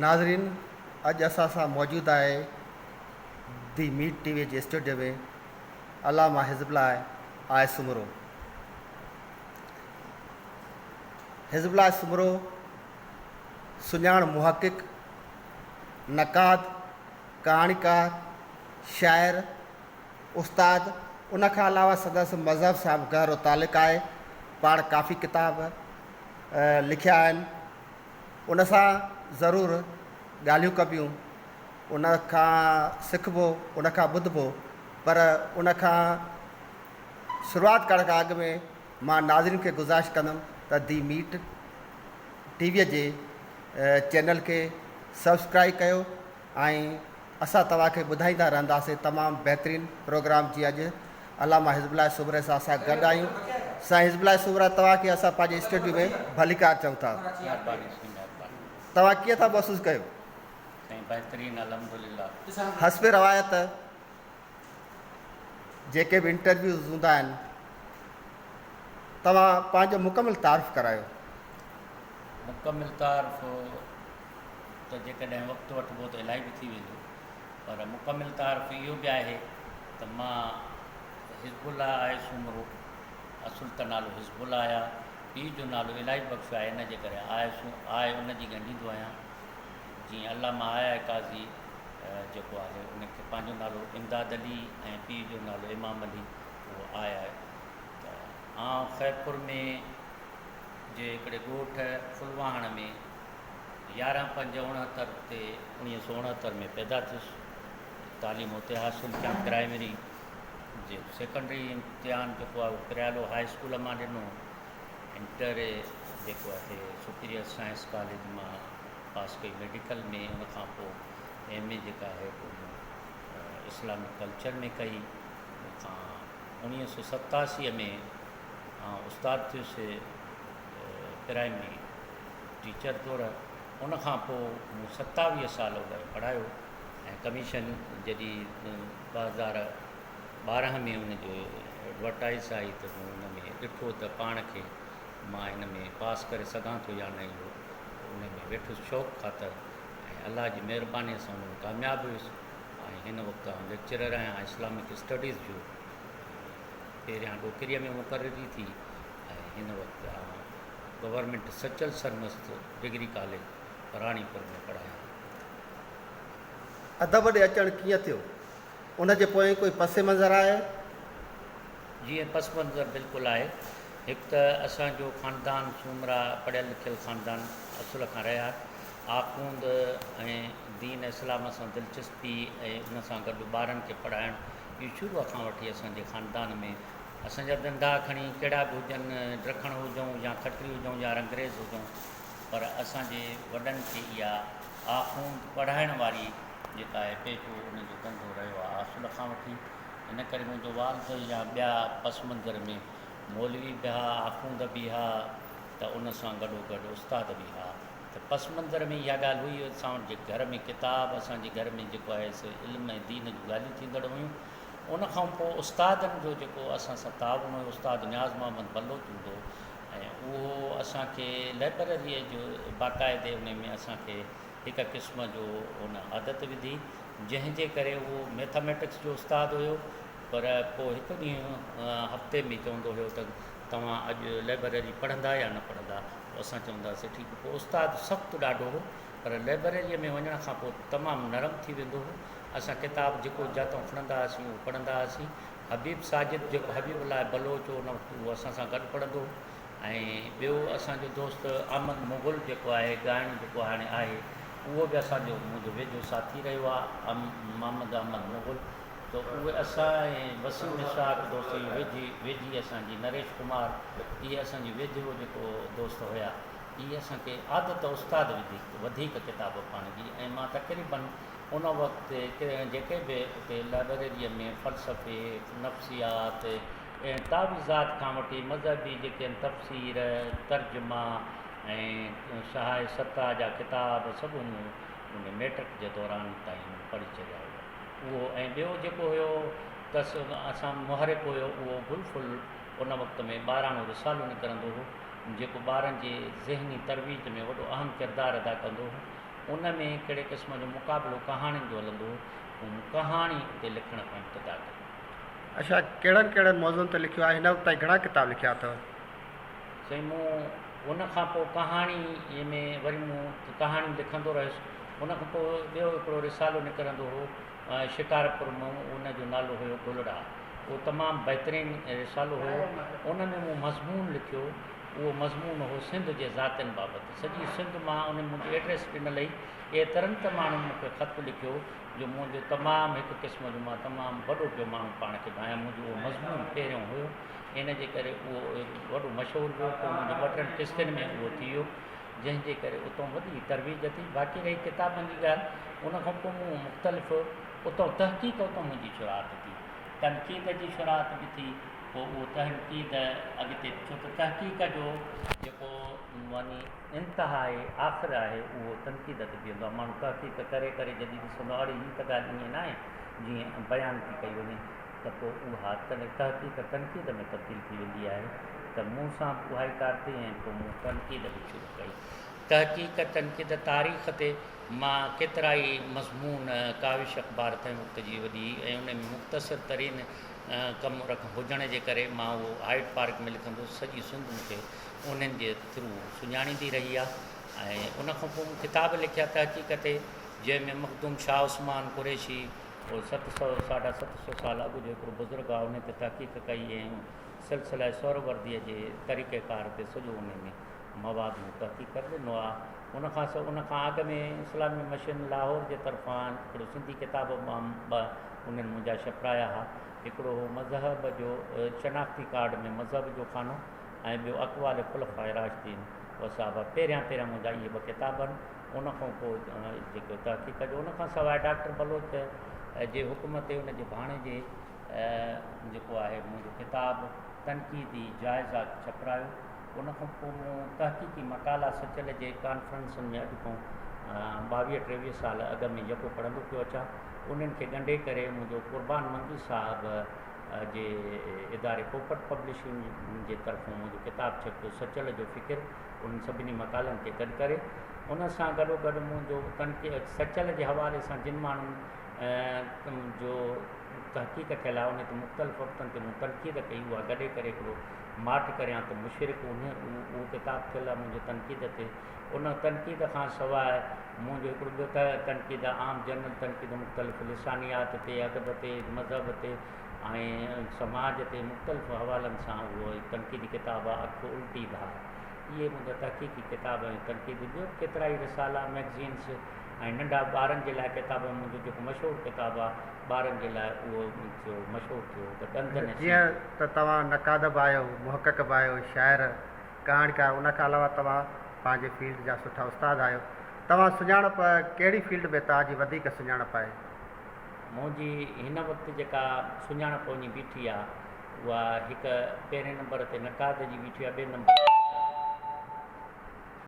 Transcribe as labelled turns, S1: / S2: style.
S1: ناظرين اڄ اسان سان موجود آهي the Meet T V جي اسٽوڊيو ۾ علامه حزب الله آء سومرو. حزب الله سومرو سڃاڻ محقق، نقاد، ڪهاڻيڪار، شاعر، استاد، ان کان علاوه سندس مذهب سان به گهرو تعلق آهي. پاڻ ڪافي ڪتاب لکيا آهن. ان سان ضرور ڳالهيون ڪبيون، ان کان سکبو، ان کان ٻڌبو، پر ان کان شروعات ڪرڻ کان اڳ ۾ مان ناظرين کي گذارش ڪندم ته the Meet T V جي چينل کي سبسڪرائب ڪيو ۽ اسان توهان کي ٻڌائيندا رهنداسين تمام بهترين پروگرام جي اڄ علامه حزب الله سومري سان اسان گڏ آهيون. سائين حزب الله سومرا توهان کي اسان پنهنجي اسٽوڊيو ۾ ڀليڪار چئون ٿا.
S2: مهرباني سائين مهرباني.
S1: توهان ڪيئن ٿا محسوس ڪيو؟
S2: سائين بهترين الحمدلله.
S1: حسب روايت جيڪي به انٽرويوز هوندا آهن توهان پنهنجو مڪمل تعارف ڪرايو.
S2: مڪمل تعارف ته جيڪڏهن وقت وٺبو ته الائي به ٿي ويندو پر مڪمل تعارف اهو به آهي ته مان حزب الله آهي سومرو اصل ته نالو حزب الله آهي پيء جو نالو الاهي بخش آهي ان جي ڪري آء سو آء ان جي ڳنڍيندو آهيان جيئن علامه آء آء قاضي جيڪو آهي ان کي پنهنجو نالو امداد علي ۽ پيء جو نالو امام علي اهو آء آء ته آئون خيرپور ۾ جي هڪڙي ڳوٺ ڦلواهڻ ۾ يارهن پنج اڻهتر تي اڻيهه سو اڻهتر ۾ پيدا ٿيس. تعليم اتي حاصل ڪيم. پرائمري جي سيڪنڊري امتحان جيڪو آهي اهو پريالو هاء اسڪول مان ڏنو. انٽر جيڪو آهي سپيريئر سائنس ڪاليج مان پاس ڪئي ميڊيڪل ۾ ان کان پوء ايم اي جيڪا آهي پوء مون اسلامڪ ڪلچر ۾ ڪئي. ان کان اڻيهه سو ستاسي ۾ آئون استاد ٿيس پرائمري ٽيچر طور. ان کان پوء مون ستاويهه سال اتي پڙهايو ۽ ڪميشن جڏهن 2012 ۾ ان جو ايڊورٽائز آئي ته مون ان ۾ ڏٺو ته پاڻ کي مان ان ۾ پاس ڪري سگهان ٿو يا نه اهو ان ۾ ويٺس شوق خاطر ۽ الله جي مهرباني سان ان ۾ ڪامياب ويس ۽ هن وقت آئون ليڪچرر آهيان اسلامڪ اسٽڊيز جو. پهريان ڏوڪريء ۾ مقرري ٿي ۽ هن وقت آئون government Sachal Sarmast degree college Ranipur ۾ پڙهايان ٿو.
S1: ادب ڏي اچڻ ڪيئن ٿيو؟ ان جي پوئين ڪوئي پس منظر آهي؟
S2: جي پس منظر بلڪل آهي. هڪ ته اسان جو خاندان سومرا پڙهيل لکيل خاندان اصل کان رهيا. آخوند ۽ دين اسلام سان دلچسپي ۽ ان سان گڏ ٻارن کي پڙهائڻ اهو شروع کان وٺي اسان جي خاندان ۾ اسان جا ڌنڌا کڻي ڪهڙا به هجن، ڊکڻ هجون يا کٽري هجون يا رنگريز هجون پر اسان جي وڏن کي اها آخوند پڙهائڻ واري جيڪا آهي پيشو ان جو ڌنڌو رهيو آهي اصل کان وٺي. ان ڪري منهنجو والد يا ٻيا پس منظر ۾ مولوي به ها، آخوند به ها ته ان سان گڏو گڏ استاد به ها ته پس منظر ۾ اها ڳالهه هئي اسان وٽ جي گهر ۾ ڪتاب اسان جي گهر ۾ جيڪو آهي سو علم ۽ دين جون ڳالهيون ٿيندڙ هيون. ان کان پوء استادن جو جيڪو اسان سان تعاون هيو استاد نياز محمد بلوچ هوندو هو ۽ اهو اسان کي لئبرريء جو باقاعدي ان ۾ اسان کي هڪ قسم جو ان عادت وڌي جنهن جي ڪري اهو ميٿاميٽڪس جو استاد هيو پر پوء هڪ ڏينهن هفتي ۾ چوندو هيو ته توهان اڄ لئبرري پڙهندا يا نه پڙهندا پوء اسان چوندا هئاسين ٺيڪ پوء استاد سخت ڏاڍو هو پر لئبرريء ۾ وڃڻ کان پوء تمام نرم ٿي ويندو هو اسان ڪتاب جيڪو جاتئون کڻندا هئاسين اهو پڙهندا هئاسين. حبيب ساجد جيڪو حبيب الله بلوچ هو ان وقت اهو اسان سان گڏ پڙهندو هو ۽ ٻيو اسان جو دوست احمد مغل جيڪو آهي ڳائڻو جيڪو هاڻي آهي اهو به اسان جو منهنجو ويجهو ساٿي رهيو آهي محمد احمد مغل ته اهي اسان ۽ وسيم اسحاق دوست اهي ويجهي ويجهي اسان جي نريش ڪمار اهي اسان جي ويجهو جيڪو دوست هيا اهي اسان کي عادت استاد وڌي وڌيڪ ڪتاب پڙهڻ جي ۽ مان تقريبن ان وقت جيڪي به اتي لائبريريء ۾ فلسفي، نفسيات ۽ تعويذات کان وٺي مذهبي جيڪي آهن تفسير، ترجما ۽ صحاح سته جا ڪتاب سڀ مون ان ميٽرڪ جي دوران تائين مون پڙهي ڇڏيا هيا. اهو ۽ ٻيو جيڪو هيو تس اسان محرڪ هيو اهو گل ڦل ان وقت ۾ ٻاراڻو رسالو نڪرندو هو جيڪو ٻارن جي ذهني ترويج ۾ وڏو اهم ڪردار ادا ڪندو هو. ان ۾ ڪهڙي قسم جو مقابلو ڪهاڻين جو هلندو هو، پوء مون ڪهاڻي اتي لکڻ کان ابتدا ڪئي.
S1: اڇا ڪهڙن ڪهڙن موضوعن تي لکيو آهي؟ هن وقت تائين گهڻا ڪتاب لکيا اٿو؟
S2: سائين مون ان کان پوء ڪهاڻي ۾ وري مون ڪهاڻيون لکندو رهيس. ان کان پوء ٻيو هڪڙو رسالو نڪرندو هو شڪارپور مان ان جو نالو هيو گلڙا. اهو تمام بهترين رسالو هيو. ان ۾ مون مضمون لکيو. اهو مضمون هو سنڌ جي ذاتين بابت. سڄي سنڌ مان ان ۾ منهنجي ايڊريس ڏنل هئي. ايترن ته ماڻهن مون کي خط لکيو جو منهنجو تمام هڪ قسم جو مان تمام وڏو پيو ماڻهو پاڻ کي ڀانيان. منهنجو اهو مضمون پهريون هيو. ان جي ڪري اهو وڏو مشهور ويو. پوء منهنجو ٻه ٽن قسطن ۾ اهو ٿي ويو. جنهن جي ڪري اتان وڏي ترويج ٿي. باقي رهي ڪتابن جي ڳالهه، ان کان پوء مون مختلف اتان تحقيق اتان منهنجي شروعات ٿي. تنقيد جي شروعات به ٿي، پوء اهو تنقيد اڳتي ڇو ته تحقيق جو جيڪو يعني انتها آهي، آخر آهي، اهو تنقيد تي بيهندو آهي. ماڻهو تحقيق ڪري ڪري جڏهن ڏسندو آهي اڙي هي ته ڳالهه ائين ناهي جيئن بيان ٿي ڪئي وڃي ته پوء اها تحقيق تنقيد ۾ تبديل ٿي ويندي آهي ته مون سان به اها ئي ڪار ٿي ۽ پوء مون تنقيد به شروع ڪئي. تحقيق، تنقيد، تاريخ تي مان ڪيترائي مضمون ڪاوش اخبار تنهن وقت جي وڏي هئي ۽ ان ۾ مختصر ترين ڪم رک هجڻ جي ڪري مان اهو هائيڊ پارڪ ۾ لکندو هوس. سڄي سنڌ مون کي انهن جي ٿرو سڃاڻيندي رهي آهي ۽ ان کان پوء مون ڪتاب لکيا تحقيق تي جنهن ۾ مخدوم شاهه عثمان قريشي اهو ست سئو ساڍا ست سئو سال اڳ جو هڪڙو بزرگ آهي انهي تي تحقيق ڪئي ۽ سلسله سهرورديء جي طريقه ڪار تي سڄو انهي ۾ مواد مون تحقيق ڪري ڏنو آهي. ان کان سواء ان کان اڳ ۾ اسلامي مشن لاهور جي طرفان هڪڙو سنڌي ڪتاب ٻه انهن منهنجا ڇپرايا ها. هڪڙو هو مذهب جو شناختي ڪارڊ ۾ مذهب جو خانو ۽ ٻيو اقوال خلفاء راشدين و صحابه. پهريان پهريان منهنجا اهي ٻه ڪتاب آهن. ان کان پوء جيڪو تحقيق جو ان کان سواء ڊاڪٽر بلوچ جي حڪم تي ان جي ڀاڻيجي جيڪو آهي منهنجو ڪتاب تنقيدي جائزا ڇپرايو. ان کان پوء مون تحقيقي مقالا سچل جي ڪانفرنسن ۾ اڄ کان ٻاويهه ٽيويهه سال اڳ ۾ جيڪو پڙهندو پيو اچان انهن کي ڳنڍي ڪري منهنجو قربان منگي صاحب جي اداري پوپٽ پبلشنگ جي طرفون منهنجو ڪتاب ڇپيو سچل جو فڪر انهن سڀني مقالن کي گڏ ڪري ان سان گڏوگڏ منهنجو تنقيد سچل جي حوالي سان جن ماڻهن جو تحقيق ٿيل آهي ان تي مختلف وقتن تي مون تنقيد ڪئي اها گڏي ڪري هڪڙو ماٺ ڪريان ته مشرڪ انهي اهو ڪتاب ٿيل آهي منهنجو تنقيد تي ان تنقيد کان سواء منهنجو هڪڙو ٻيو تنقيد آهي عام جنرل تنقيد مختلف لسانيات تي ادب تي مذهب تي ۽ سماج تي مختلف حوالن سان اهو تنقيدي ڪتاب آهي اک الٽي ڌار اهي منهنجا تحقيقي ڪتاب ۽ تنقيدي ٻيو به ڪيترائي رسالا مئگزينس ۽ ننڍا ٻارن جي لاء ڪتاب منهنجو جيڪو مشهور ڪتاب آهي ٻارن جي لاء اهو ٿيو مشهور ٿيو ته ڏندن ۽
S1: جيئن ته توهان نقاد به آهيو، محقق به آهيو، شاعر، ڪهاڻيڪار ان کان علاوه توهان پنهنجي فيلڊ جا سٺا استاد آهيو. توهان سڃاڻپ ڪهڙي فيلڊ ۾ توهان جي وڌيڪ سڃاڻپ آهي؟
S2: منهنجي هن وقت جيڪا سڃاڻپ وڃي بيٺي آهي اها هڪ پهرين نمبر تي نقاد جي بيٺي آهي ٻئي نمبر تي.